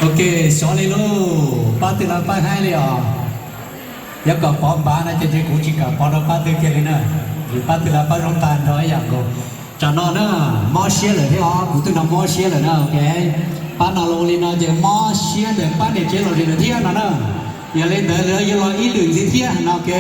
Ok, xyov li lauj, pab twg lawv pab haib li os. Yuav kom pov npav no ces kuv tsis kam pov rau pab twg kiag li na. Vim pab twg lawv pab zoo tag nrho ib yam nkaus. Tsam no na, mob siab lawm thiab os, kuv twb no mob siab lawm na, ok. Pab no los ua li no ces mob siab ntawm pab niam tsev los zem lawm thiab no na. Yog li ntawd lawv yuav los ib lwm ntxiv thiab no, ok.